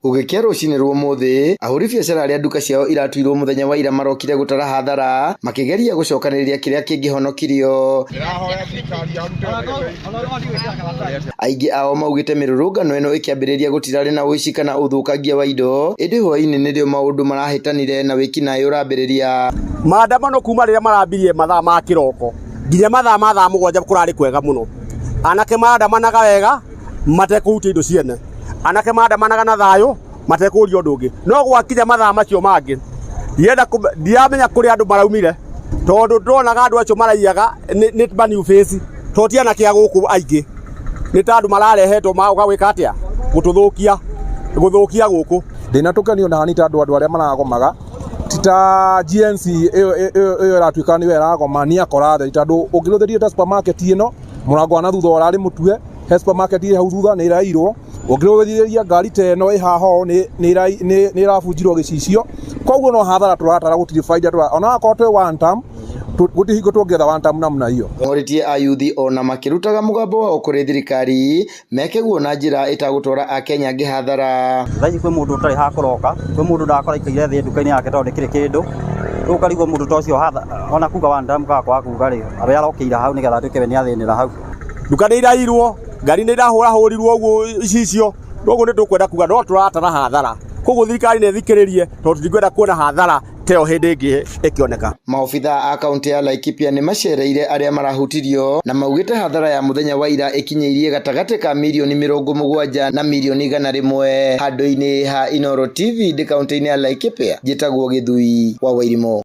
Gũgĩkĩa rũcinĩ rwa ũmũthĩ, ahũri biacara arĩa nduka ciao iratuirwo mũthenya wa ira marokire gũtara hathara makĩgeria gũcokanĩrĩria kĩrĩa kĩngĩhonokirio. Aingĩ ao maugĩte mĩrũrũngano ĩno ĩkĩambĩrĩria gũtirarĩ na ũici kana ũthũkangia wa indo, ĩndĩ hwaĩ-inĩ nĩrĩo maũndũ marahĩtanire na wĩkinaĩ ũrambĩrĩria. Maandamano kuma rĩrĩa marambirie mathaa ma kĩroko nginya mathaa ma thaa 7 kũrarĩ kwega mũno. Anake marandamanaga wega matekũhutia indo ciene. Anake maandamanaga na thayũ matekũria ũndũ ũngĩ. No gwakinya mathaa macio mangĩ ndienda ndiramenya kũrĩa andũ maraumire tondũ ndĩronaga andũ acio maraiyaga nĩ ma new face tondũ ti anake a gũkũ aingĩ nĩ ta andũ mararehetwo magoka gwĩka atĩa gũtũthũkia gũthũkia gũkũ. Ndĩna tũkenio na hani tondũ andũ arĩa maragomaga ti ta GNC ĩyo ĩyo ĩratuĩka nĩyo ĩragoma nĩ akora theri tondũ ũngĩrũthĩria ta supermarket ĩno mũrango wa na thutha ũrarĩ mũtue he supermarket ĩ hau thutha nĩ ĩrairwo ũngĩrũthĩria ngari ta ĩno ĩ haha ũũ nĩ ĩrabunjirwo gĩcicio koguo no hathara tũratara gũtirĩ baida ona akorwo twĩ one term gũtirĩ hingo tũngĩetha one term namna hiyo. Morĩtie ayuthi ona makĩrutaga mũgambo wao kũrĩ thirikari meke guo na njĩra ĩtagũtwara akenya angĩ hathara. Thaa ici kwĩ mũndũ ũtarĩ ha kũroka, kwĩ mũndũ ndakora aikaire thĩ nduka-inĩ yake tondũ ndĩkĩrĩ kĩndũ. Rĩu ũkarigwo mũndũ ta ũcio ona kuga one term kana kwaga kuga rĩ, we arokĩire hau nĩgetha atuĩke we nĩathĩnĩra hau. Nduka nĩ irairwo, ngari nĩ irahũrahũrirwo ũguo icicio, koguo nĩ tũkwenda kuga no tũratara hathara. Koguo thirikari nĩ ĩthikĩrĩrie tondũ tũtikwenda kuona hathara ta ĩyo hĩndĩ ĩngĩ ĩkĩoneka. Maobithaa a kaunti ya Laikipia nĩ macereire arĩa marahutirio na maugĩte hathara ya mũthenya wa ira ĩkinyĩirie gatagatĩ ka mirioni 70 na mirioni 100. Handũ-inĩ ha Inooro TV ndĩ kaunti-inĩ ya Laikipia, njĩtagwo Gĩthui wa Wairimũ.